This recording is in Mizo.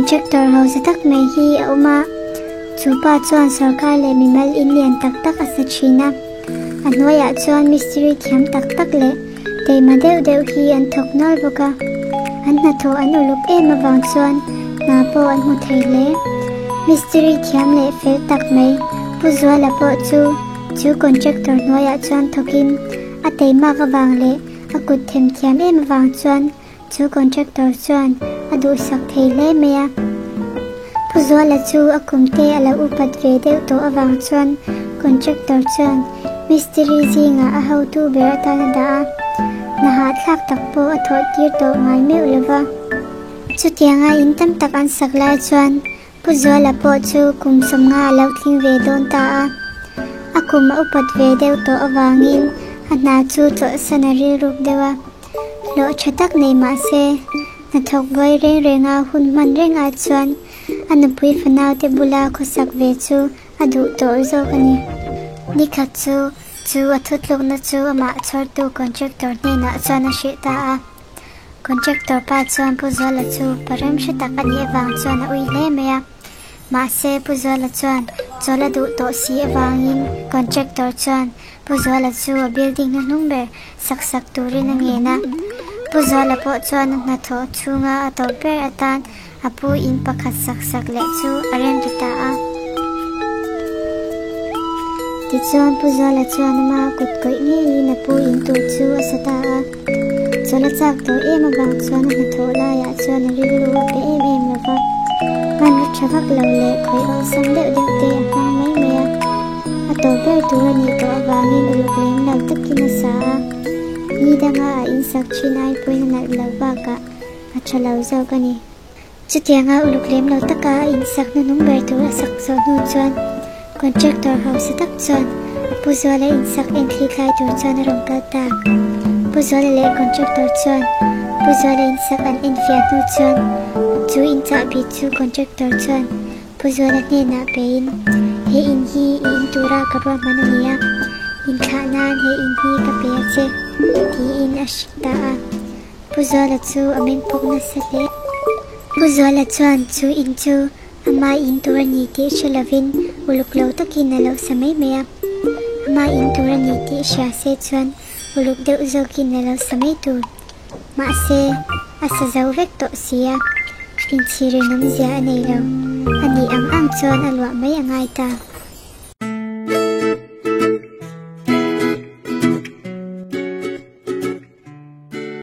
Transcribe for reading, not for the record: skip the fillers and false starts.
Contractor hausa tak mai hi a awm a, chu pa chuan sorkar leh mimal in lian tak tak a sa thin a. A hnuaiah chuan mistiri thiam tak tak leh teima deuh deuh hi an thawk nual bawk a. An hnathawh an uluk em avang chuan hna pawh an hmu thei hle. Mistiri thiam leh fel tak mai Pu Zuala pawh chu chu contractor hnuaiah chuan thawkin a teimak avang leh a kut themthiam em avang chuan Chu contractor chuan a duhsak thei hle mai a. Pu Zuala chu a kum te a lo upat ve deuh tawh avang chuan contractor chuan mistiri zingah a hotu ber atan a dah a, hna hahthlak tak pawh a thawh tir tawh ngai meuh lo va. Chutianga in tam tak an sak lai chuan Pu Zuala pawh chu kum 50 a lo tling ve dawn ta a. A kum a upat ve deuh tawh avangin a hna chu chawlhsan a rilruk deuh a. Hlawh tha tak nei mah se, hnathawk buai reng renga hun hman reng ah chuan a nupui fanaute bula khawsak ve chu a duh tawh zawk a ni. Nikhat chu, chu a thutlukna chu amah chhawrtu contractor hnenah chuan a hrih ta a. Contractor pa chuan Pu Zuala chu pa remhre tak a nih avang chuan a ui hle mai a. Mahse, Pu Zuala chuan chawl a duh tawh si avangin contractor chuan Pu Zuala chu a building hnuhnung ber sak sak turin a ngen a. Pu Zuala pawh chuan a hnathawh chhunga a tawp ber atan a pu in pakhat sak sak leh chu a rem ti ta a. Tichuan Pu Zuala chuan ama kut kawih ngeiin a pu in tur chu a sa ta a. Chawlh a chak tawh em avang chuan a hnathawh laiah chuan a rilru a pe em em lo va. Hmanraw tha vak lo leh khawih awlsam deuh deuh te a hmang mai mai a. A tawp ber tur a nih tawh avangin uluk lem lo takin a sa a. Ni danga a insak thin ai pawhin a nalh lo bakah a tha lo zawk a ni. Chutianga uluk lem lo taka a insak hnuhnung ber tur a sak zawh hnu chuan contractor hausa tak chuan Pu Zuala insak en thli tlai tur chuan a rawn kal ta. Pu Zuala leh contractor chuan Pu Zuala insak an enfiah hnu chuan chu in chahbi chu contractor chuan Pu Zuala hnenah pein, He in hi i in tura ka ruahman a ni a, inthlah nan he in hi ka pe a che, tiin a hrilh ta a. Pu Zuala chu a meng phawk nasa hle. Pu Zuala chuan chu in chu ama in tur a ni tih hre lovin uluk lo takin a lo sa mai mai a. Ama in tur a ni tih hria se chuan uluk deuh zawkin a lo sa mai tur. Mahse, a sa zo vek tawh si a, inchhir rinawmzia a nei lo. A nih ang ang chuan a luah mai a ngai ta.